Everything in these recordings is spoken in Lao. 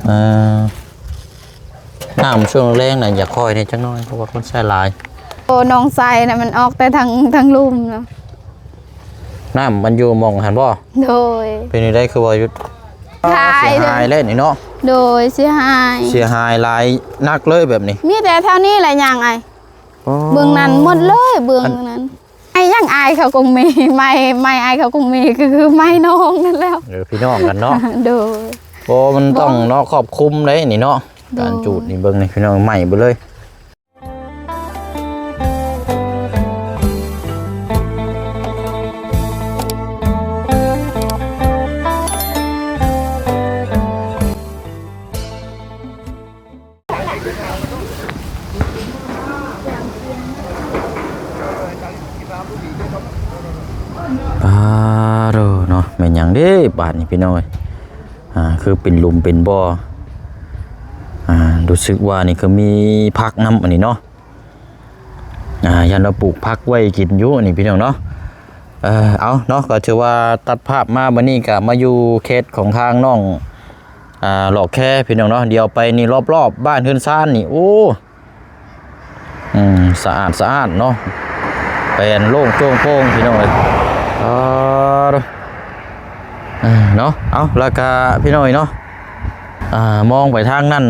ເອີ ນ້ຳຊ່ວງແລງນະ ຢາກຄ່ອຍແດ່ຈັກໜ້ອຍ ເພາະວ່າຄົນໃຊ້ຫຼາຍ. ໂອ້ ໜອງໄຊນະ ມັນອອກແຕ່ທາງ ທາງລຸ່ມນະ. ນ້ຳມັນຢູ່ໝ່ອງຫັ້ນບໍ່? ໂດຍ. ເປັນຈັ່ງໃດຄືວ່າຢູ່? ເສຍຫາຍ ເສຍຫາຍແລ້ວນີ້ເນາະ. ໂດຍ ເສຍຫາຍ ເສຍຫາຍຫຼາຍ ໜັກເລີຍແບບນີ້. ມີແຕ່ແຖວນີ້ແຫຼະຍ່າງໄອ ອໍ ເບື້ອງນັ້ນໝົດເລີຍ ເບື້ອງນັ້ນ. ໄມ້ຫຍັງອ້າຍເຂົາກົງເມ ໄມ້ ໄມ້ອ້າຍເຂົາກົງເມ ຄື ຄືໄມ້ນ້ອງນັ້ນແຫຼ້ວ. ເອີ ພີ່ນ້ອງກັນເນາະ. ໂດຍ. ໂອ້ ມັນຕ້ອງເນາະ ຄອບຄຸມເດ້ນີ້ເນາະ. ໂດຍ. ການຈູດນີ້ເບິ່ງນີ້ພີ່ນ້ອງ ໄໝ້ເບິດເລີຍ. ປາໂດເນາະ ແມ່ນຫຍັງເດ້ບາດນີ້ພີ່ນ້ອງເອີຍ. ອ່າ ຄືເປັນຫຼຸມເປັນບໍ່. ອ່າ ຮູ້ສຶກວ່ານີ້ຄືມີຜັກນຳອັນນີ້ເນາະ. ອ່າ ຢ້ານວ່າປູກຜັກໄວ້ກິນຢູ່ນີ້ພີ່ນ້ອງເນາະ. ເອີ ເອົາເນາະ ກໍຖືວ່າຕັດພາບມາບັດນີ້ກໍມາຢູ່ເຂດຂອງທາງນ້ອງ ອ່າ ຫຼອກແຄພີ່ນ້ອງເນາະ. ດຽວໄປນີ້ລອບໆ ບ້ານເຮືອນຊານນີ້ ໂອ້ ອືມ ສະອາດສະອ້ານເນາະ ແປນໂລ່ງໂຈ້ງໂປ່ງພີ່ນ້ອງເອີຍ. ເອີ ເນາະ ເອົາ ແລ້ວກະພີ່ນ້ອງເນາະ ອ່າ ມອງໄປທາງນັ້ນ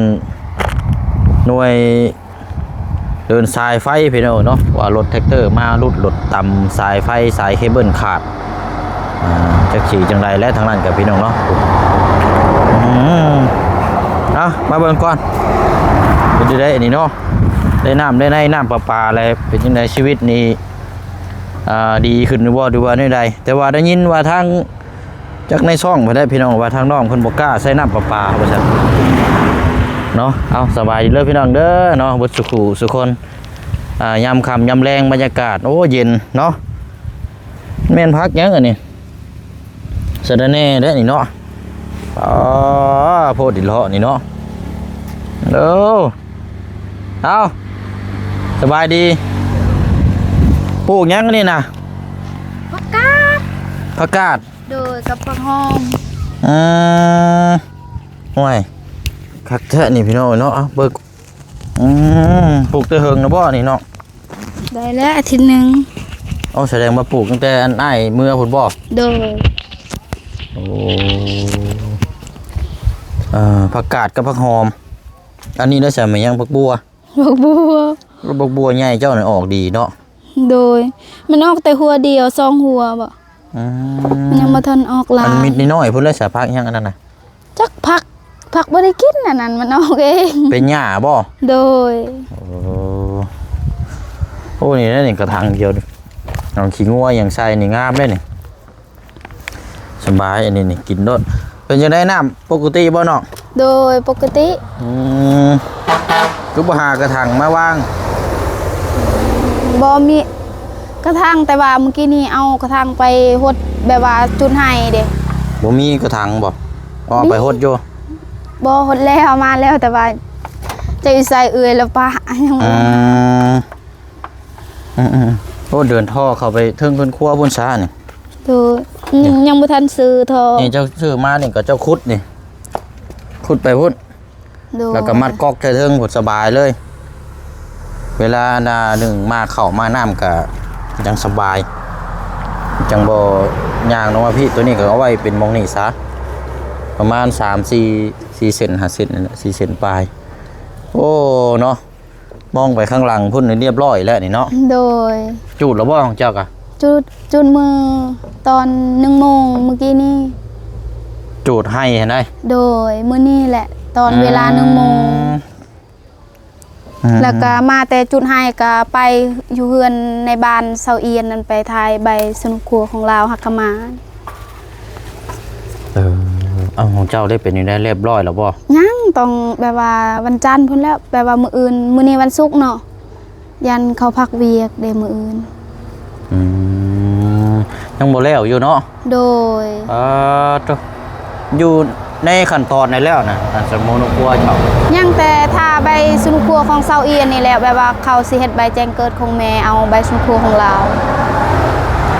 ໜ່ວຍເດີນສາຍໄຟພີ່ນ້ອງເນາະ ວ່າລົດແທັກເຕີມາຫຼຸດລົດຕຳສາຍໄຟ ສາຍເຄເບິນຂາດ. ອ່າ ຈັກຊິຈັ່ງໃດແຫຼະທາງນັ້ນກັບພີ່ນ້ອງເນາະ. ອືມ ເອົາ ມາເບິ່ງກ່ອນ ເປັນຈັ່ງໃດອັນນີ້ເນາະ ໄດ້ນ້ຳໄດ້ໃນ ນ້ຳປະປາແລ້ວ ເປັນຈັ່ງໃດ ຊີວິດນີ້ ອ່າ ດີຂຶ້ນຢູ່ບໍ່ ຫຼືວ່າແນວໃດ? ແຕ່ວ່າໄດ້ຍິນວ່າທາງ ຈັກໃນຊ່ອງເພິ່ນແຫຼະພີ່ນ້ອງ ວ່າທາງນ້ອງເພິ່ນບໍ່ກ້າໃຊ້ນ້ຳປະປາວ່າຊັ້ນເນາະ. ເອົາ ສະບາຍດີເດີພີ່ນ້ອງເດີເນາະ ເບິດສູ່ຄູ່ສູ່ຄົນ. ອ່າ ຍາມຄ່ຳຍາມແລງບັນຍາກາດ ໂອ້ ເຢັນເນາະ. ແມ່ນຜັກຫຍັງອັນນີ້? ສະລະແໜ່ເດ້ນີ້ເນາະ. ອໍ ໂພດອີ່ເລາະນີ້ເນາະ. ເອີ ເອົາ ສະບາຍດີ. ປູກຫຍັງອັນນີ້ນະ? ຜັກກາດ ຜັກກາດ. ໂດຍ ກັບຜັກຫອມ. ອືມ ໂອ້ຍ ຄັກແທ້ນີ້ພີ່ນ້ອງເນາະ. ເອົາເບິ່ງ ອືມ ປູກແຕ່ເຫິງແລ້ວບໍ່ນີ້ເນາະ? ໄດ້ແລ້ວອາທິດໜຶ່ງ. ໂອ້ ສະແດງວ່າປູກຕັ້ງແຕ່ອັນອ້າຍເມືອພຸ້ນບໍ່? ໂດຍ. ໂອ້ ເອີ ຜັກກາດກັບຜັກຫອມ. ອັນນີ້ໄດ້ໃສ່ມາຫຍັງ? ຜັກບົ່ວ. ຜັກບົ່ວ. ແລ້ວຜັກບົ່ວໃຫຍ່ເຈົ້ານີ້ອອກດີເນາະ. ໂດຍ ມັນອອກແຕ່ຫົວດຽວ ສອງຫົວບໍ? ອືມ ມັນຍັງບໍ່ທັນອອກຫຼາຍ. ອັນມິດນ້ອຍໆ ພຸ້ນແຫຼະສະ ຜັກຫຍັງອັນນັ້ນນະ? ຈັກ ຜັກ ຜັກບໍ່ໄດ້ກິນອັນນັ້ນ ມັນອອກເອງ. ເປັນຫຍ້າບໍ? ໂດຍ. ໂອ້ ໂອ້ ນີ້ແຫຼະນີ້ ກະຖາງດຽວນີ້ ເອົາຂີ້ງົວຫຍັງໃສ່ນີ້ ງາມເດ້ນີ້. ສະບາຍ ອັນນີ້ນີ້ ກິນໂລດ. ເປັນຈັ່ງໃດ ນ້ຳປົກກະຕິບໍ່ນ້ອງ? ໂດຍ ປົກກະຕິ. ອືມ ຄືບໍ່ຫາກະຖັງມາວາງ? ບໍ່ມີກະຖັງ ແຕ່ວ່າມື້ກີ້ນີ້ເອົາກະຖັງໄປຫົດ ແບບວ່າຈຸດໄຮ່ເດ້. ບໍ່ມີກະຖັງບໍ່? ເອົາໄປຫົດຢູ່? ບໍ່ ຫົດແລ້ວ ມາແລ້ວ ແຕ່ວ່າຈະຢູ່ໃສເອື້ອຍລະປະ ຍັງບໍ່ ອືມ ອືມໆ ໂອ້ ເດີນທໍ່ເຂົ້າໄປເທິງເຮືອນຄົວພຸ້ນຊະນີ້. ໂດຍ ຍັງ ຍັງບໍ່ທັນຊື້ທໍ່. ນີ້ເຈົ້າຊື້ມານີ້ກໍເຈົ້າຂຸດນີ້ ຂຸດໄປພຸ້ນ. ໂດຍ. ແລ້ວກໍມັດກອກໃສ່ເທິງພຸ້ນ ສະບາຍເລີຍ. ເວລາອັນໜຶ່ງມາເຂົ້າມານ້ຳກໍຍັງສະບາຍ ຈັ່ງບໍ່ຍ່າງລົງມາພີ້. ໂຕນີ້ກໍເອົາໄວ້ເປັນໝ່ອງນີ້ຊະ ປະມານສາມສີ່ ສີ່ເຊັນ ຫ້າເຊັນນີ້ແຫຼະ ສີ່ເຊັນປາຍ. ໂອ້ ເນາະ. ມອງໄປຂ້າງຫຼັງພຸ້ນ ລຽບຮ້ອຍແລ້ວນີ້ເນາະ. ໂດຍ. ຈູດແລ້ວບໍ່ຂອງເຈົ້າກະ? ຈູດ ຈູດມື້ຕອນໜຶ່ງໂມງມື້ກີ້ນີ້. ຈູດໄຮ່ຫັ້ນໃດ? ໂດຍ ມື້ນີ້ແຫຼະ ຕອນເວລາ ອືມ ໜຶ່ງໂມງ. ອືມ ແລ້ວກະມາແຕ່ຈູດໄຮ່ກະໄປຢູ່ເຮືອນໃນບ້ານເຊົາອຽນນັ້ນ ໄປຖ່າຍໃບສະໜຸກຄົວຂອງລາວ ຮັກກະມາ. ເອີ ເອົາ ຂອງເຈົ້າໄດ້ເປັນຢູ່ໃດ ລຽບຮ້ອຍແລ້ວບໍ່? ຍັງ ຕ້ອງແບບວ່າວັນຈັນພຸ້ນແຫຼະ ແບບວ່າມື້ອື່ນ ມື້ນີ້ວັນສຸກເນາະ ຢ້ານເຂົາພັກວຽກເດ້ມື້ອື່ນ. ອືມ ຍັງບໍ່ແລ້ວຢູ່ເນາະ? ໂດຍ. ເອີ ໂຕ ຢູ່ໃນຂັ້ນຕອນໃດແລ້ວນະ ອັນສະໜຸກຄົວເຈົ້າ? ຍັງແຕ່ຖ້າໃບສະໜຸກຄົວຂອງເຊົາອຽນນີ້ແຫຼະ ແບບວ່າເຂົາຊິເຮັດໃບແຈ້ງເກີດຂອງແມ່ ເອົາໃບສະໜຸກຄົວຂອງລາວ.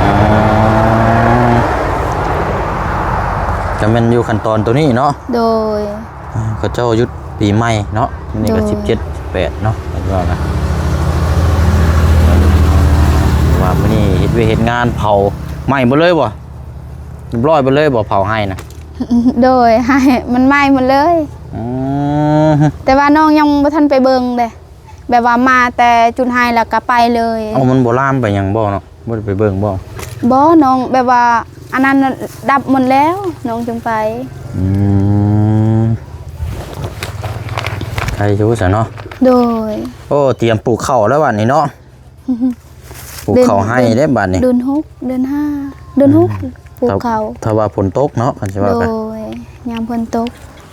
ອືມ ກະແມ່ນຢູ່ຂັ້ນຕອນໂຕນີ້ເນາະ? ໂດຍ. ອ່າ ເຂົາເຈົ້າຢຸດປີໃໝ່ເນາະ ມື້ນີ້ກໍ ໂດຍ ສິບເຈັດ ສິບແປດເນາະ ເພິ່ນວ່ານະ ວ່າມື້ນີ້ເຮັດວຽກເຮັດງານເຜົາ ໄໝ້ເບິດເລີຍບໍ່? ຮຽບຮ້ອຍເບິດເລີຍບໍ່ ເຜົາໄຮ່ນະ? ໂດຍ ໄຮ່ມັນໄໝ້ໝົດເລີຍ. ອືມ ແຕ່ວ່ານ້ອງຍັງບໍ່ທັນໄປເບິ່ງເດ້ ແບບວ່າມາແຕ່ຈຸດໄຮ່ແລ້ວກໍໄປເລີຍ. ເອົ້າ ມັນບໍ່ລາມໄປຫຍັງບໍ່ເນາະ? ບໍ່ໄດ້ໄປເບິ່ງບໍ່? ບໍ່ ນ້ອງແບບວ່າອັນນັ້ນດັບໝົດແລ້ວ ນ້ອງຈຶ່ງໄປ. ອືມ ໄປຢູ່ຊະເນາະ. ໂດຍ ໂອ້ ຕຽມປູກເຂົ້າແລ້ວບັດນີ້ເນາະ. ປູກເຂົ້າໄຮ່ເດ້ບັດນີ້ ເດືອນຫົກ ເດືອນຫ້າ ເດືອນຫົກ ອືມ ປູກເຂົ້າ. ຖ້າ ຖ້າວ່າຝົນຕົກເນາະ ຄັນຊິວ່າກັນ ໂດຍ ຍາມຝົນຕົກ.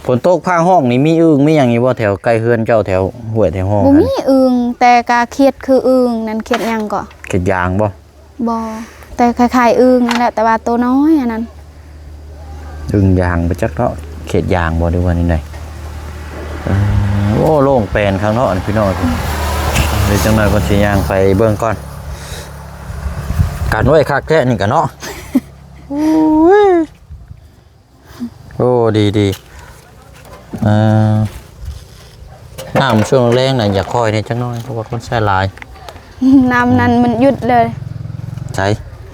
ຝົນຕົກພາຮ້ອງນີ້ ມີອຶ່ງມີຫຍັງຢູ່ບໍ່ ແຖວໃກ້ເຮືອນເຈົ້າ ແຖວຫ້ວຍແຖວຮ່ອງ? ບໍ່ມີອຶ່ງ ແຕ່ກະຂຽດ ຄືອຶ່ງນັ້ນ ຂຽດຫຍັງເກາະ? ຂຽດຢາງບໍ່? ບໍ່ ແຕ່ຄ້າຍໆອຶ່ງນັ້ນແຫຼະ ແຕ່ວ່າໂຕນ້ອຍອັນນັ້ນ. ອຶ່ງຢາງໄປຈັກເນາະ ຂຽດຢາງບໍ່ ຫຼືວ່າແນວໃດ? ເອີ ໂອ້ ໂລ່ງແປນຄັກເນາະ ອັນພີ່ນ້ອງ. ເດີ ຈັກໜ່ອຍກ່ອນ ຊິຍ່າງໄປເບິ່ງກ່ອນ. ກັນໄວ້ຄັກແທ້ນີ້ກະເນາະ. ໂອ້ຍ ໂອ້ ດີໆ. ເອີ ນ້ຳຊ່ວງແລງນະ ຢາກຄ່ອຍແດ່ຈັກໜ່ອຍ ເພາະວ່າຄົນໃຊ້ຫຼາຍ. ນ້ຳນັ້ນມັນຢຸດເລີຍ. ໃສ?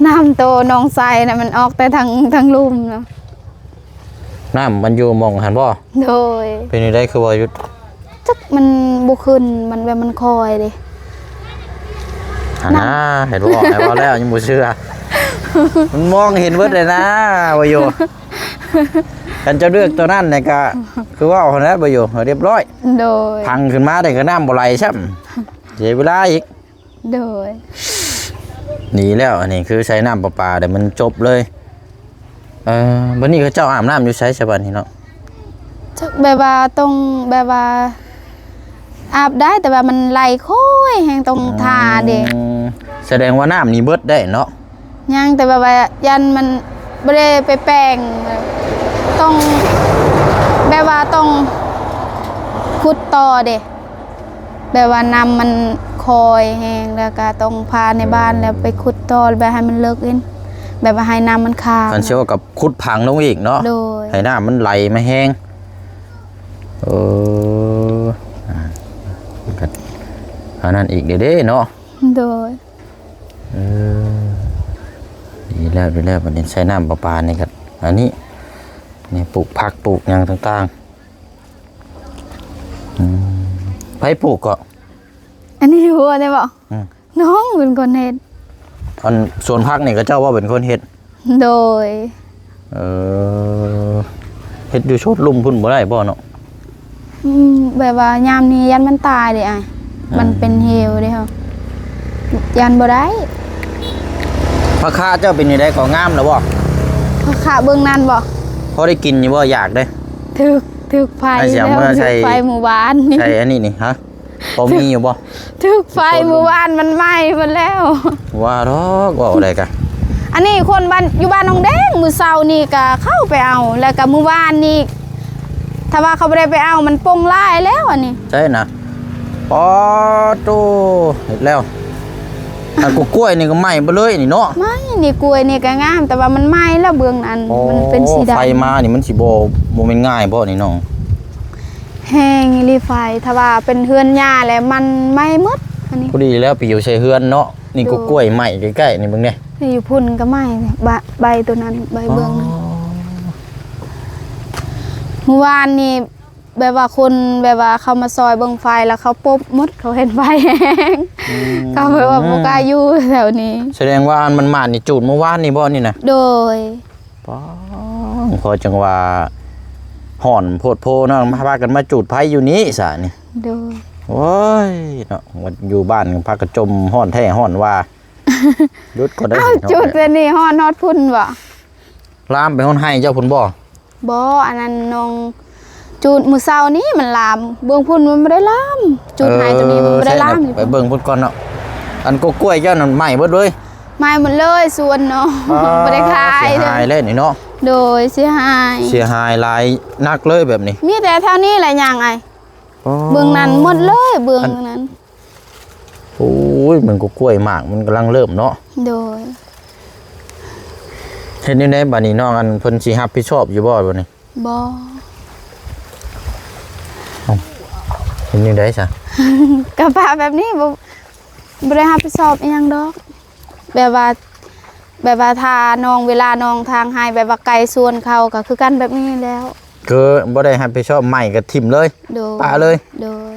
ນ້ຳໂຕໜອງໄຊນະ ມັນອອກແຕ່ທາງ ທາງລຸ່ມນະ. ນ້ຳມັນຢູ່ໝ່ອງຫັ້ນບໍ່? ໂດຍ. ເປັນຈັ່ງໃດຄືວ່າຢຸດ? ຈັກມັນບໍ່ຂຶ້ນ ມັນແບບມັນຄ່ອຍເດ້. ຫັ້ນນະ ເຫັນບໍ່ ໃຫ້ເວົ້າແລ້ວຍັງບໍ່ເຊື່ອ. ມັນມອງເຫັນເບິດເລີຍນະ ບໍ່ຢູ່. ຄັນເຈົ້າເລືອກຕົວນັ້ນນີ້ກະ ຄືເວົ້າຫັ້ນແຫຼະ ບໍ່ຢູ່ ຮຽບຮ້ອຍ. ໂດຍ. ພັງຂຶ້ນມາໄດ້ກໍນ້ຳບໍ່ໄຫຼຊ້ຳ ເສຍເວລາອີກ. ໂດຍ. ດີແລ້ວ ອັນນີ້ຄືໃຊ້ນ້ຳປະປາແລ້ວມັນຈົບເລີຍ. ເອີ ບັດນີ້ເຂົາເຈົ້າອາບນ້ຳຢູ່ໃສຊະບັດນີ້ເນາະ? ຈັກ ແບບວ່າຕ້ອງ ແບບວ່າອາບໄດ້ ແຕ່ວ່າມັນໄຫຼຄ່ອຍແຮງ ຕ້ອງ ອືມ ຖ້າເດ້. ສະແດງວ່ານ້ຳນີ້ເບິດໄດ້ເນາະ? ຍັງ ແຕ່ແບບວ່າຢ້ານມັນບໍ່ໄດ້ໄປແປງ ຕ້ອງ ແບບວ່າຕ້ອງຂຸດຕໍ່ເດ້. ແບບວ່ານ້ຳມັນຄ່ອຍແຮງ ແລ້ວກໍຕ້ອງພາໃນບ້ານ ແລ້ວໄປຂຸດຕໍ່ ແບບໃຫ້ມັນເລິກອີກ ແບບວ່າໃຫ້ນ້ຳມັນຄ້າງ. ຄັນຊິເວົ້າກັບຂຸດຝັງລົງອີກເນາະ. ໂດຍ. ໃຫ້ນ້ຳມັນໄຫຼມາແຮງ. ເອີ ອ່າ ອັນນັ້ນອີກເດ້ເນາະ. ໂດຍ. ເອີ ດີແລ້ວ ດີແລ້ວ ບັດນີ້ໃຊ້ນ້ຳປະປານີ້ກໍ ອັນນີ້ ນີ້ປູກຜັກປູກຫຍັງຕ່າງໆ. ອືມ ໃຜປູກເກາະ? ອັນນີ້ຫົວນີ້ບໍ່? ອືມ ນ້ອງເປັນຄົນເຮັດ. ອັນສວນຜັກນີ້ເຂົາເຈົ້າບໍ່ເປັນຄົນເຮັດ? ໂດຍ. ເອີ ເຮັດຢູ່ໂຊດລຸ່ມພຸ້ນບໍ່ໄດ້ບໍ່ເນາະ? ອືມ ແບບວ່າຍາມນີ້ຢ້ານມັນຕາຍເດ້ອ້າຍ. ອືມ ມັນເປັນເຫວເດ້ ຢ້ານບໍ່ໄດ້. ຜັກຄາເຈົ້າເປັນຈັ່ງໃດເກາະ ງາມແລ້ວບໍ່? ຜັກຄາເບິ່ງນັ້ນບໍ່? ພໍໄດ້ກິນຢູ່ບໍ່? ຢາກເດ້. ຖືກ ຖືກໄຟ ໃຫ້ເສຍ ແລ້ວ ເມື່ອໃສ່ ຖືກໄຟມື້ວານນີ້ ໃສ່ອັນນີ້ນີ້ ຮະ ພໍມີຢູ່ບໍ່? ຖືກໄຟມື້ວານມັນໄໝ້ໝົດແລ້ວ. ວ່າດອກ ເວົ້າໄດ້ກະ ອັນນີ້ຄົນບ້ານ ຢູ່ບ້ານໜອງແດງ ມື້ເຊົ້ານີ້ກະເຂົາໄປເອົາ ແລ້ວກະມື້ວານນີ້ ຖ້າວ່າເຂົາບໍ່ໄດ້ໄປເອົາ ມັນປົ່ງຫຼາຍແລ້ວອັນນີ້. ໃຊ່ນະ. ປາໂຕ ເຮັດແລ້ວ ອັນກະກ້ວຍນີ້ກໍໄໝ້ເບິດເລີຍນີ້ເນາະ. ໄໝ້ ນີ້ກ້ວຍນີ້ກໍງາມ ແຕ່ວ່າມັນໄໝ້ແລ້ວເບື້ອງນັ້ນ. ອໍ ມັນເປັນສີດຳ. ໄຟມານີ້ມັນຊິບໍ່ ບໍ່ແມ່ນງ່າຍບໍ່ນີ້ນ້ອງ? ແຮງອີ່ຫຼີໄຟ ຖ້າວ່າເປັນເຮືອນຫຍ້າແລ້ວມັນໄໝ້ໝົດອັນນີ້. ພໍດີແລ້ວໄປຢູ່ໃສ່ເຮືອນເນາະ. ນີ້ກໍ ໂດຍ ກ້ວຍໄໝ້ໃກ້ໆນີ້ເບິ່ງແດ່. ນີ້ຢູ່ພຸ້ນກໍໄໝ້ ໃບ ໃບຕົວນັ້ນ ໃບເບື້ອງນັ້ນ. ອໍ ມື້ວານນີ້ ແບບວ່າຄົນ ແບບວ່າເຂົາມາຊ່ອຍເບິ່ງໄຟ ແລ້ວເຂົາປົບໝົດ ເຂົາເຫັນໄຟແຮງ. ອືມ ເຂົາແບບວ່າບໍ່ກ້າຢູ່ແຖວນີ້. ສະແດງວ່າອັນມັນໝາດນີ້ຈູດມື້ວານນີ້ບໍ່ນີ້ນະ? ໂດຍ. ປ້າ ພໍຈັ່ງວ່າຮ້ອນໂພດໂພເນາະ ພາກັນມາຈູດໄຟຢູ່ນີ້ຊະນີ້. ໂດຍ. ໂອ້ຍເນາະ ຢູ່ບ້ານພາກັນຈົ່ມຮ້ອນແທ້ຮ້ອນວ່າ. ຢຸດກ່ອນເດີ. ອ້າວ ຈູດແຕ່ນີ້ຮ້ອນຮອດພຸ້ນບໍ່? ລາມໄປຮອດໄຮ່ເຈົ້າພຸ້ນບໍ່? ບໍ່ ອັນນັ້ນນ້ອງຈູດມື້ເຊົ້ານີ້ມັນລາມ ເບື້ອງພຸ້ນມັນບໍ່ໄດ້ລາມ. ຈູດໄຮ່ຕົວນີ້ມັນບໍ່ໄດ້ລາມ. ເອີ ໃຊ່ ໄປເບິ່ງພຸ້ນກ່ອນເນາະ. ອັນກົກກ້ວຍເຈົ້ານັ້ນໄໝ້ເບິດເລີຍ? ໄໝ້ໝົດເລີຍສວນເນາະ. ອໍ ບໍ່ໄໄດ້ຂາຍເລີຍ. ເສຍຫາຍແລ້ວນີ້ເນາະ. ໂດຍ ເສຍຫາຍ ເສຍຫາຍຫຼາຍໜັກເລີຍແບບນີ້. ມີແຕ່ແຖວນີ້ແຫຼະຍ່າງໄອ. ອໍ ເບື້ອງນັ້ນໝົດເລີຍ ເບື້ອງນັ້ນ. ໂອ້ຍ ມັນກໍກ້ວຍໝາກມັນກຳລັງເລີ່ມເນາະ. ໂດຍ. ເຮັດແນວໃດບາດນີ້ນ້ອງ ອັນເພິ່ນຊິຮັບຜິດຊອບຢູ່ບໍ່ບາດນີ້? ບໍ່. ເປັນຈັ່ງໃດຊະ? ກະປະແບບນີ້ ບໍ່ ບໍ່ໄດ້ຮັບຜິດຊອບອີ່ຫຍັງດອກ ແບບວ່າ ແບບວ່າຖ້ານ້ອງ ເວລານ້ອງທາງໃຫ້ ແບບວ່າໄກ່ສວນເຂົາ ກະຄືກັນແບບນີ້ແລ້ວ. ຄືບໍ່ໄດ້ຮັບຜິດຊອບ ໄໝ້ກະຖິ້ມເລີຍ ໂດຍ ປະເລີຍ. ໂດຍ.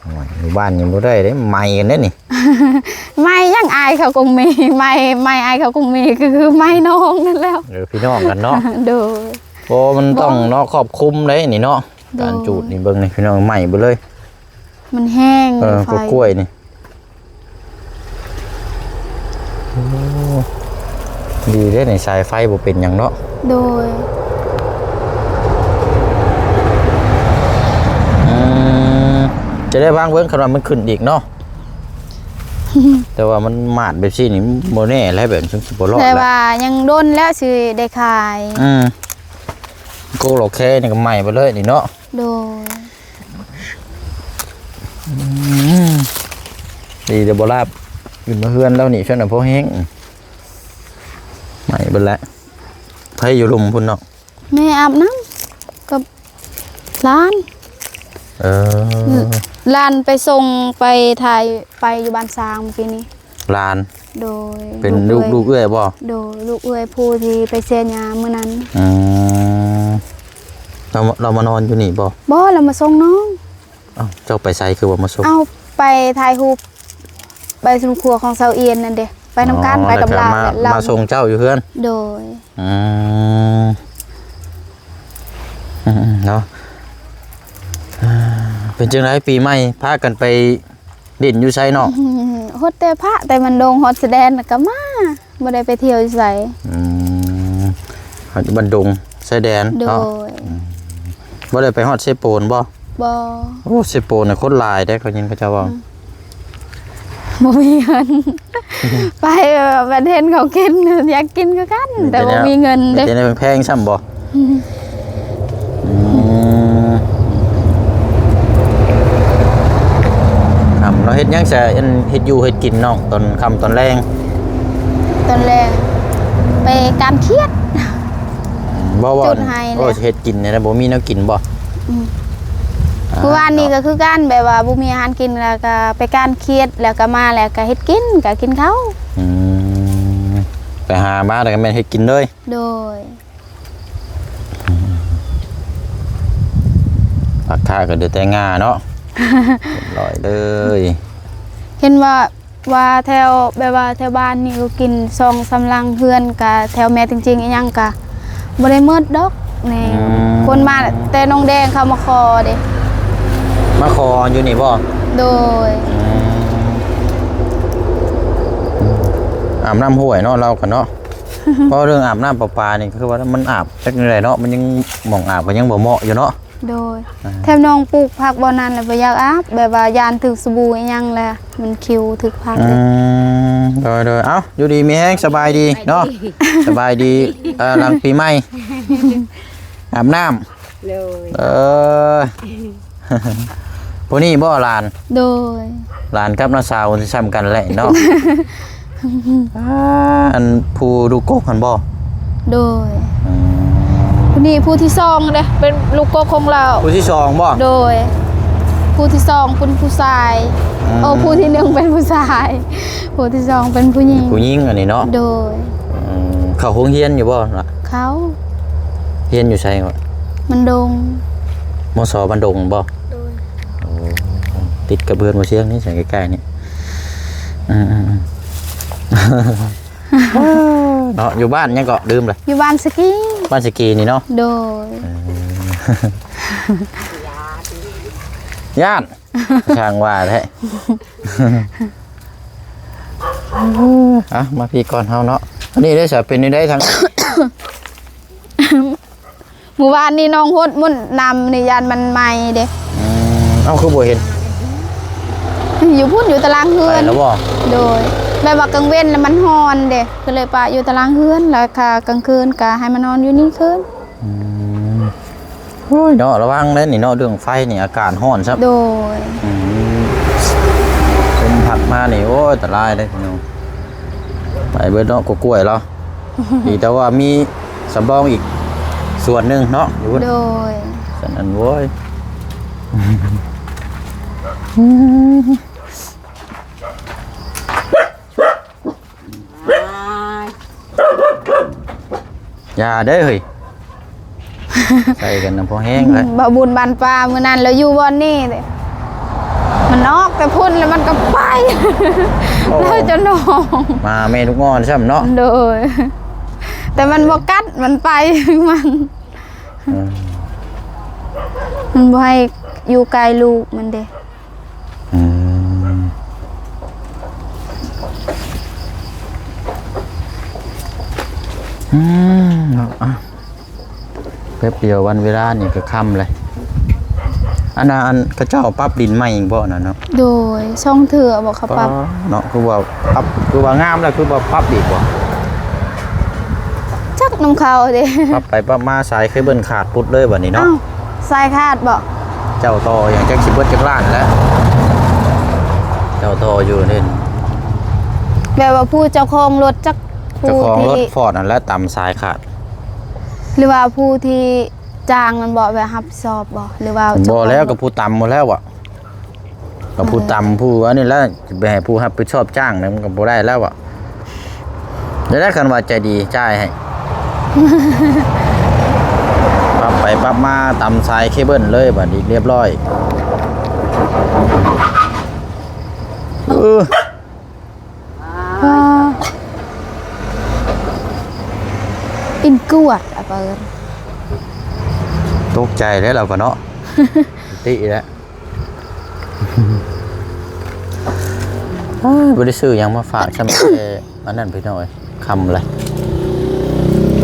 ໂອ້ຍ ຢູ່ບ້ານຍັງບໍ່ໄດ້ເດ້ ໄໝ້ກັນເດ້ນີ້. ໄໝ້ຫຍັງ ອ້າຍເຂົາກົງເມ ໄໝ້ ໄໝ້ອ້າຍເຂົາກົງເມ ຄື ຄືໄໝ້ນ້ອງນັ້ນແຫຼ້ວ. ເອີ ພີ່ນ້ອງກັນເນາະ. ໂດຍ. ໂອ້ ມັນຕ້ອງເນາະ ຄອບຄຸມເດ້ນີ້ເນາະ. ໂດຍ. ການຈູດນີ້ເບິ່ງນີ້ພີ່ນ້ອງ ໄໝ້ເບິດເລີຍ. ມັນແຮງ ເອີ ໄຟ ກໍກ້ວຍນີ້. ໂອ້ ດີເດ້ນີ້ ສາຍໄຟບໍ່ເປັນຫຍັງເນາະ. ໂດຍ. ອືມ ຈະໄດ້ວາງເບິ່ງ ຄັນວ່າມັນຂຶ້ນອີກເນາະ. ແຕ່ວ່າມັນມາດແບບຊີ້ນີ້ ບໍ່ແນ່ແຫຼະ ແບບນີ້ຊິບໍ່ລອດແຫຼະ. ແຕ່ວ່າຍັງດົນແລ້ວຊິໄດ້ຂາຍ. ອືມ ໂກກເຫຼົ້າແຄນີ້ກໍໄໝ້ໄປເລີຍນີ້ເນາະ. ໂດຍ. ອືມ ດີແຕ່ບໍ່ລາບ ຂຶ້ນມາເຮືອນແລ້ວນີ້ ຊັ້ນນະພໍແຮງ. ໄໝ້ເບິດແລ້ວ. ໃຜຢູ່ລຸ່ມພຸ້ນເນາະ? ແມ່ອາບນ້ຳກັບຫຼານ. ເອີ ຫຼານໄປສົ່ງ ໄປຖ່າຍ ໄປຢູ່ບ້ານຊ້າງມື້ກີ້ນີ້. ຫຼານ? ໂດຍ. ເປັນລູກ ລູກເອື້ອຍບໍ່? ໂດຍ ລູກເອື້ອຍຜູ້ທີ່ໄປເສຍຫຍ້າມື້ນັ້ນ. ອືມ ລາວ ລາວມານອນຢູ່ນີ້ບໍ່? ບໍ່ ລາວມາສົ່ງນ້ອງ. ເອົ້າ ເຈົ້າໄປໃສຄືວ່າມາສົ່ງ? ເອົາ ໄປຖ່າຍຮູບ ໄປສວນຄົວຂອງຊາວອຽນນັ້ນເດ້ ໄປນຳກັນ. ອໍ ໄປກັບລາວ ແລ້ວກໍມາ ແລ້ວລາວມາສົ່ງເຈົ້າຢູ່ເຮືອນ. ໂດຍ. ອືມ ອືມ ເນາະ. ເປັນຈັ່ງໃດປີໃໝ່ ພາກັນໄປຫຼິ້ນຢູ່ໃສນ້ອງ? ຫົດແຕ່ພະ ແຕ່ມັນດົງ ຮອດຊາຍແດນ ແລ້ວກໍມາ ບໍ່ໄດ້ໄປທ່ຽວຢູ່ໃສ. ອືມ ຢູ່ບ້ານດົງຊາຍແດນເນາະ. ໂດຍ. ອືມ ບໍ່ໄດ້ໄປຮອດເຊໂປນບໍ່? ບໍ່. ໂອ້ ເຊໂປນນີ້ຄົນຫຼາຍເດ້ ຂ້ອຍຍິນເຂົາເຈົ້າເວົ້າ. ອືມ ບໍ່ມີເງິນ ໄປແບບເຫັນເຂົາກິນ ຢາກກິນຄືກັນ ແຕ່ບໍ່ມີເງິນເດ້. ມີແຕ່ແນວແພງໆຊ້ຳບໍ່? ອືມ ຄ່ຳເນາະ. ເຮັດຫຍັງຊະ ອັນ ເຮັດຢູ່ເຮັດກິນນ້ອງ ຕອນຄ່ຳຕອນແລງ? ຕອນແລງໄປການຂຽດ. ບໍ່ ບໍ່ ຈຸດໄຮ່ ໂອ້ ແລ້ວເຮັດກິນນີ້ນະ ບໍ່ມີແນວກິນບໍ່? ອືມ ອ່າ ມື້ວານນີ້ກໍຄືກັນ ແບບວ່າບໍ່ມີອາຫານກິນ ແລ້ວກໍໄປການຂຽດ ແລ້ວກໍມາ ແລ້ວກໍເຮັດກິນ ກໍກິນເຂົ້າ. ອືມ ໄປຫາມາແລ້ວກໍແມ່ນເຮັດກິນເລີຍ. ໂດຍ. ອືມ ຜັກຄາກໍເຫຼືອແຕ່ງ່າເນາະ ເລີຍ ເຫັນວ່າ ວ່າແຖວ ແບບວ່າແຖວບ້ານນີ້ກໍກິນສອງສາມຫຼັງເຮືອນ ກະແຖວແມ່ຕິງຈິງອີ່ຫຍັງກະບໍ່ໄດ້ໝົດດອກແນ່. ອືມ ຄົນມາແຕ່ໜອງແດງເຂົາມາຂໍເດ້. ມາຂໍຢູ່ນີ້ບໍ່? ໂດຍ. ອືມ ອືມ ອາບນ້ຳຫ້ວຍເນາະ ລາວກໍເນາະ. ເວົ້າເລື່ອງອາບນ້ຳປະປານີ້ ຄືວ່າມັນອາບຈັກແນວໃດເນາະ ມັນຍັງ ໝ່ອງອາບກໍຍັງບໍ່ເໝາະຢູ່ເນາະ. ໂດຍ. ອ່າ ແຖມນ້ອງປູກຜັກບ່ອນນັ້ນແຫຼະ ບໍ່ຢາກອາບ ແບບວ່າຢ້ານຖືກສະບູອີ່ຫຍັງແຫຼະ ມັນຄິວຖືກຜັກ. ອືມ ໂດຍໆ ເອົ້າ ຢູ່ດີມີແຮງ ສະບາຍດີເນາະ ສະບາຍດີ ເອີ ຫຼັງປີໃໝ່ ອາບນ້ຳ. ໂດຍ. ເອີ ຜູ້ນີ້ບໍ່ຫຼານ? ໂດຍ. ຫຼານກັບນ້າສາວຊິຊ່ຳກັນແຫຼະເນາະ. ອ່າ ອັນຜູ້ລູກກົກຫັ້ນບໍ່? ໂດຍ. ອືມ ຜູ້ນີ້ຜູ້ທີສອງເດ້ ເປັນລູກກົກຂອງລາວ. ຜູ້ທີສອງບໍ່? ໂດຍ. ຜູ້ທີສອງເປັນຜູ້ຊາຍ. ອືມ ໂອ້ ຜູ້ທີໜຶ່ງເປັນຜູ້ຊາຍ ຜູ້ທີສອງເປັນຜູ້ຍິງ. ຜູ້ຍິງອັນນີ້ເນາະ. ໂດຍ. ອືມ ເຂົ້າໂຮງຮຽນຢູ່ບໍ່ລະ? ເຂົ້າ. ຮຽນຢູ່ໃສເກາະ? ບ້ານດົງ. ມສ ບ້ານດົງບໍ່? ໂດຍ. ໂອ້ ຕິດກັບເຮືອນບໍ່ຊຽງນີ້ ໃສໃກ້ໆນີ້. ອືມໆໆ ເນາະ ຢູ່ບ້ານຫຍັງເກາະ? ລືມລະ. ຢູ່ບ້ານສະກີ. ບ້ານສະກີນີ້ເນາະ. ໂດຍ. ເອີ ຢ້ານ ຊ່າງວ່າແທ້. ເອົາ ມາພີ້ກ່ອນເຮົາເນາະ. ອັນນີ້ໄດ້ສະ ເປັນແນວໃດທາງ ມື້ວານນີ້ນ້ອງຫົດມົ້ນນ້ຳນີ້ ຢ້ານມັນໄໝ້ເດ້. ອືມ ເອົ້າ ຄືບໍ່ເຫັນ? ຢູ່ພຸ້ນ ຢູ່ຕາລາງເຮືອນ. ໄປແລ້ວບໍ່? ໂດຍ. ແບບວ່າກາງເວັນລະມັນຮ້ອນເດ້ ກໍເລີຍປະຢູ່ຕາລາງເຮືອນ ລະກາງຄືນກະໃຫ້ມານອນຢູ່ນີ້ຄືນ. ອືມ ໂອ້ຍເນາະ ລະວັງເດ້ນີ້ເນາະ ເລື່ອງໄຟນີ້ ອາກາດຮ້ອນຊ້ຳ. ໂດຍ. ອືມ ລົມພັດມານີ້ ໂອ້ຍ ອັນຕະລາຍເດ້ພີ່ນ້ອງ ໄປເບິດເນາະ ກໍກ້ວຍລາວ. ດີແຕ່ວ່າມີສຳລອງອີກສ່ວນໜຶ່ງເນາະ ຢູ່ພຸ້ນ. ໂດຍ. ສະນັ້ນ ໂອ້ຍ ຢ່າເດີ້ເຮີ້ຍ ໃສ່ກັນນຳພໍແຮງແລ້ວ. ບ່າວບຸນບ້ານປ່າ ມື້ນັ້ນລາວຢູ່ບ່ອນນີ້ເດ້ ມັນອອກແຕ່ພຸ້ນແລ້ວມັນກໍໄປ ໂອ້ ລາວຈະນອງ ມາແມ່ລູກອ່ອນຊ້ຳເນາະ. ໂດຍ ແຕ່ມັນບໍ່ກັດ ມັນໄປຂອງມັນ. ເອີ ມັນບໍ່ໃຫ້ຢູ່ໃກ້ລູກມັນເດ້. ອືມ ອືມ ເນາະ ອ່ະ ແປັບດຽວວັນເວລານີ້ກໍຄ່ຳເລີຍ. ອັນນັ້ນ ອັນເຂົາເຈົ້າປັບດິນໃໝ່ອີກບໍ່ນັ້ນເນາະ? ໂດຍ ສອງເທື່ອບໍ່ເຂົາປັບ ປ້າ ເນາະ ຄືວ່າປັບ ຄືວ່າງາມແລ້ວ ຄືວ່າປັບອີກບໍ່? ຈັກນຳເຂົາເດ້ ປັບໄປປັບມາສາຍເຄເບິນຂາດປຸດເລີຍບັດນີ້ເນາະ. ອ້າວ ສາຍຂາດບໍ່? ເຈົ້າຕໍ່ຫຍັງ ຈັກຊິເບິດຈັກລ້ານແລ້ວ ເຈົ້າຕໍ່ຢູ່ນີ້. ແບບວ່າຜູ້ເຈົ້າຂອງລົດຈັກ ເຈົ້າຂອງລົດຟອດນັ້ນແຫຼະ ຕຳສາຍຂາດ ຫຼືວ່າຜູ້ທີ່ຈ້າງນັ້ນບໍ່ ແບບຮັບຜິດຊອບບໍ່ ຫຼືວ່າເຈົ້າຂອງ ບໍ່ແລ້ວ ກໍຜູ້ຕຳໝົດແລ້ວອະ. ກໍຜູ້ຕຳ ເອີ ຜູ້ອັນນີ້ແຫຼະ ຊິໄປໃຫ້ຜູ້ຮັບຜິດຊອບຈ້າງນະ ມັນກໍບໍ່ໄດ້ແລ້ວອະ. ໄດ້ ຄັນວ່າໃຈດີຈ່າຍໃຫ້ ປັບໄປປັບມາ ຕຳສາຍເຄເບິນເລີຍ ບັດນີ້ລຽບຮ້ອຍ. ເອີ ອິນກວດອະເປີນ ຕົກໃຈແລ້ວລາວກໍເນາະ ຕິແລ້ວ. ເອີ ບໍ່ໄດ້ຊື້ຫຍັງມາຝາກຊ້ຳ ແຕ່ອັນນັ້ນພີ່ນ້ອງເອີຍ ຄ່ຳແລ້ວ ໄປ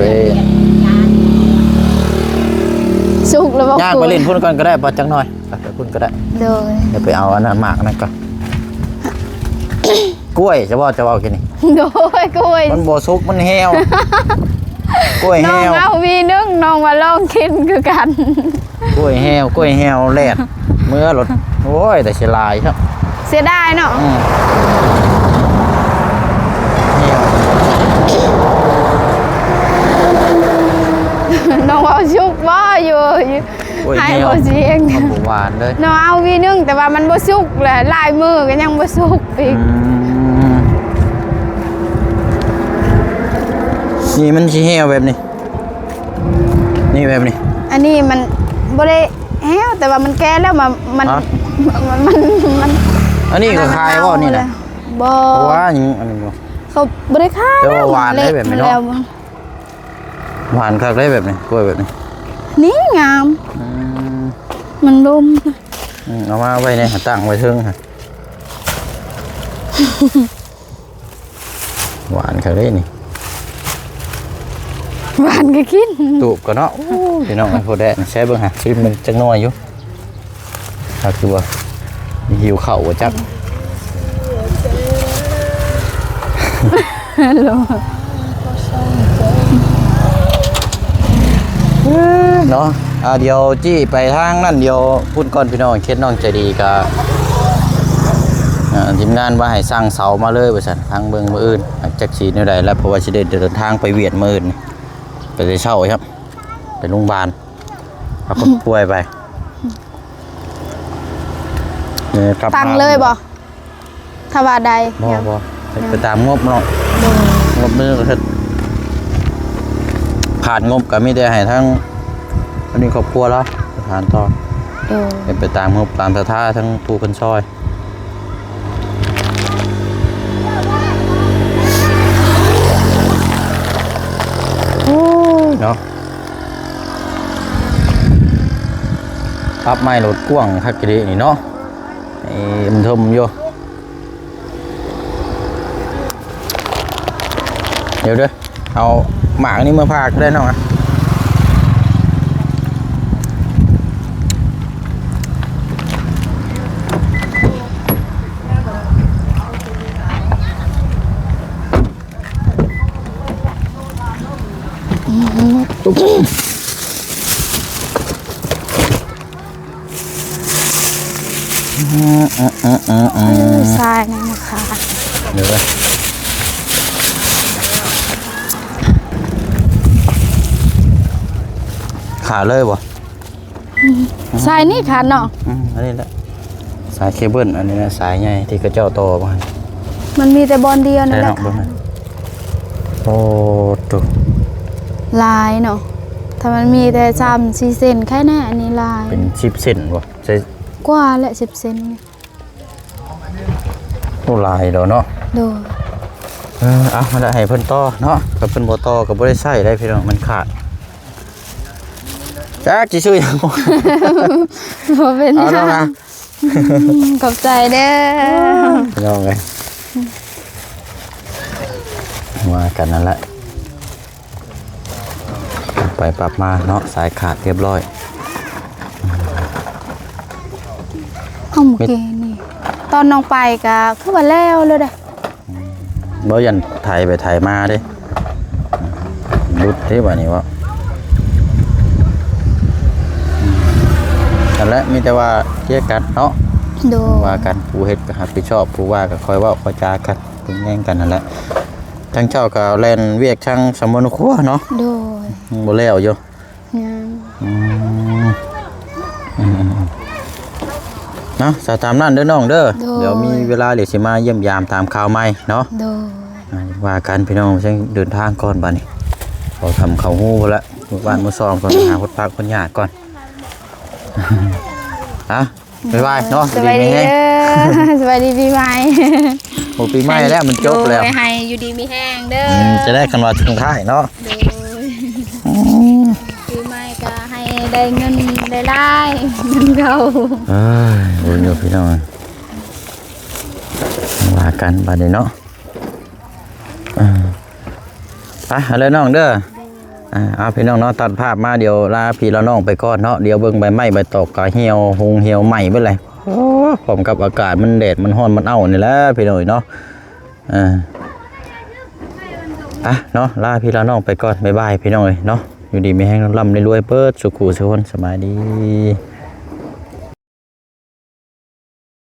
ສຸກແລ້ວບໍ່? ຍ່າງໄປຫຼິ້ນພຸ້ນກ່ອນກໍໄດ້ ບໍ່ ຈັກໜ້ອຍ ໄປ ໄປພຸ້ນກໍໄດ້. ໂດຍ ດຽວໄປເອົາອັນນັ້ນ ໝາກນັ້ນກ່ອນ. ກ້ວຍ ຈະເວົ້າ ຈະເວົ້າກິນນີ້ ໂດຍ ກ້ວຍ ມັນບໍ່ສຸກ ມັນແຫ້ວ ກ້ວຍແຫ້ວ. ນ້ອງເອົາຫວີໜຶ່ງ ນ້ອງວ່າລອງກິນຄືກັນ. ກ້ວຍແຫ້ວ ກ້ວຍແຫ້ວແລດ ເມືອໂລດ. ໂອ້ຍ ແຕ່ເສຍດາຍເນາະ ເສຍດາຍເນາະ. ອືມ ແຫ້ວ ນ້ອງເວົ້າສຸກບໍ່ຢູ່ ໂອ້ຍ ໃຫ້ ແຫ້ວ ບໍ່ຊິເອງ ມັນບໍ່ຫວານເລີຍ. ນ້ອງເອົາຫວີໜຶ່ງ ແຕ່ວ່າມັນບໍ່ສຸກແຫຼະ ຫຼາຍມື້ກໍຍັງບໍ່ສຸກອີກ. ອືມ ນີ້ມັນຊິແຫ້ວແບບນີ້ ນີ້ແບບນີ້ ອັນນີ້ມັນບໍ່ໄດ້ແຫ້ວ ແຕ່ວ່າມັນແກ່ແລ້ວ ມັນ ມັນ ຮະ? ມັນ ມັນ ມັນ ອັນນີ້ກໍຂາຍບໍ່ນີ້ນະ? ບໍ່ ເພາະວ່າຫຍັງ ອັນນີ້ບໍ່ ເຂົາບໍ່ໄດ້ຂາຍ ແຕ່ວ່າຫວານໄດ໋ແບບນີ້ເນາະ. ແລ້ວ ຫວານຄັກເດ້ແບບນີ້ ກ້ວຍແບບນີ້ ນີ້ງາມ. ອືມ ມັນລົມ. ອືມ ເອົາມາໄວ້ໃນ ຕັ້ງໄວ້ເທິງຫັ້ນ ຫວານຄັກເດ້ນີ້ ຫວານກໍກິນ ຕູບກ່ອນເນາະ. ໂອ້ ພີ່ນ້ອງເອີຍ ພໍແດະ ໃຊ້ເບິ່ງຫາ ຊິມມັນຈັກໜ່ອຍຢູ່. ກໍຄືວ່າຫິວເຂົ້າບໍ່ຈັກ. ເນາະ ອ່າ ດຽວຈີ້ໄປທາງນັ້ນ ດຽວພຸ້ນກ່ອນພີ່ນ້ອງ. ເຂດນ້ອງໃຈດີກໍ ອ່າ ທີມງານວ່າໃຫ້ສັ່ງເສົາມາເລີຍວ່າຊັ້ນ ທາງເບິ່ງມື້ອື່ນ ຈັກຊິແນວໃດແລ້ວ ເພາະວ່າຊິໄດ້ເດີນທາງໄປວຽດມື້ອື່ນ ໄປແຕ່ເຊົ້າຄັບ ໄປໂຮງບານ ເອົາຄົນປ່ວຍໄປ. ເອີ ກັບມາ ຕັ້ງເລີຍບໍ່? ຖ້າວ່າໄດ້ ບໍ່ ຍັງ ບໍ່ ຍັງ ໄປຕາມງົບເນາະ. ໂດຍ ງົບມື້ກໍເຮັດ ຂາດງົບກໍມີແຕ່ໃຫ້ທາງ ອັນນີ້ຄອບຄົວລາວ ໄປຫານຕໍ່. ໂດຍ ເຮັດໄປຕາມງົບຕາມສັດທາ ທັງຜູ້ເພິ່ນຊ່ອຍ. ໂອ້ຍ ເນາະ ປັບໃໝ່ໂລດ ກວ້າງຄັກອີ່ຫຼີນີ້ເນາະ. ເອີ ເອີ່ມເທິມຢູ່. ດຽວເດີ ເອົາໝາກນີ້ມາຝາກໄດ້ນ້ອງອະ. ຊາຍນີ້ນະຄະ ເດີ ຂາເລີຍບໍ່? ສາຍນີ້ຂາດເນາະ ອືມ ອັນນີ້ແຫຼະ ສາຍເຄເບິນ ອັນນີ້ນະ ສາຍໃຫຍ່ທີ່ເຂົາເຈົ້າຕໍ່ມາໃຫ້ ມັນມີແຕ່ບ່ອນດຽວນັ້ນແຫຼະ ໃຊ່ເນາະ ເບິ່ງນະ ໂອ້ໂຕ ຫຼາຍເນາະ ຖ້າມັນມີແຕ່ສາມສີ່ເສັ້ນ ໄຄແນ່ ອັນນີ້ຫຼາຍ ເປັນສິບເສັ້ນບໍ່ ໃສ່ ກວ່າແຫຼະ ສິບເສັ້ນນີ້ ໂອ້ ຫຼາຍດອກເນາະ ໂດຍ ເອີ ເອົາ ຫັ້ນແຫຼະ ໃຫ້ເພິ່ນຕໍ່ເນາະ ຄັນເພິ່ນບໍ່ຕໍ່ກໍບໍ່ໄດ້ໃຊ້ໄດ໋ພີ່ນ້ອງ ມັນຂາດ ຈັກຊິຊື້ຫຍັງ ບໍ່ເປັນຫຍັງ ເອົາເນາະ ຂອບໃຈເດີ ພີ່ນ້ອງເອີຍ ວ່າກັນນັ້ນແຫຼະ ປັບໄປປັບມາເນາະ ສາຍຂາດຮຽບຮ້ອຍ ເອົາ ເມື່ອກີ້ນີ້ ຕອນນ້ອງໄປກໍຄືວ່າແລ້ວເລີຍເດ້ ບໍ່ ຢ້ານໄຖໄປໄຖມາເດ້ ຫຼຸດເດ້ບາດນີ້ເວົ້າ ນັ້ນແຫຼະ ມີແຕ່ວ່າເຈຍກັນເນາະ ໂດຍ ວ່າກັນ ຜູ້ເຮັດກໍຮັບຜິດຊອບ ຜູ້ວ່າກໍຄ່ອຍເວົ້າຄ່ອຍຈາກັນ ເບິ່ງແຍງກັນນັ້ນແຫຼະ ທາງເຈົ້າກໍແລ່ນວຽກທາງສຳມະໂນຄົວເນາະ ໂດຍ ຍັງບໍ່ແລ້ວຢູ່ ຍັງ ອືມ ອືມ ເນາະ ສະຕາມນັ້ນເດີນ້ອງເດີ ໂດຍ ດຽວມີເວລາດຽວຊິມາຢ້ຽມຢາມຕາມຂ່າວໃໝ່ເນາະ ໂດຍ ອ່າ ວ່າກັນພີ່ນ້ອງ ເຊິ່ງເດີນທາງກ່ອນບາດນີ້ ເຂົ້າຖ້ຳເຂົ້າຮູພຸ້ນລະ ມື້ບ້ານມື້ຊ່ອງກ່ອນ ໄປຫາຄົນພັກຄົນຍາກກ່ອນ ອ່ະ ບາຍບາຍເນາະ ສະບາຍດີເດີ ຢູ່ດີມີແຮງ ສະບາຍດີປີໃໝ່ ໂອ້ ປີໃໝ່ແລ້ວ ມັນຈົບແລ້ວ ໂດຍ ໃຫ້ຢູ່ດີມີແຮງເດີ ອືມ ຈະໄດ້ຄັນວ່າຊ່ວງທ້າຍເນາະ ໂດຍ ອືມ ປີໃໝ່ກໍໃຫ້ໄດ້ເງິນໄດ້ຫຼາຍ ເງິນເຂົ້າ ເອີຍ ບຸນຢູ່ພີ່ນ້ອງ ວ່າກັນບາດນີ້ເນາະ ອ່າ ໄປ ເອົາເລີຍນ້ອງເດີ ອ່າ ເອົາ ພີ່ນ້ອງເນາະ ຕັດພາບມາ ດຽວລາພີ່ລານ້ອງໄປກ່ອນເນາະ ດຽວເບິ່ງໃບໄມ້ໃບຕອກກໍຫ່ຽວ ຫົງຫ່ຽວໄໝ້ເບິດເລີຍ ໂອ້ ພ້ອມກັບອາກາດມັນແດດມັນຮ້ອນມັນເອົ້ານີ້ແຫຼະ ພີ່ນ້ອງເອີຍເນາະ ອ່າ ໄປເນາະ ລາພີ່ລານ້ອງໄປກ່ອນ ບາຍບາຍ ພີ່ນ້ອງເອີຍເນາະ ຢູ່ດີມີແຮງ ລ່ຳໆລວຍໆເບິດສູ່ຄູ່ສູ່ຄົນ ສະບາຍດີ.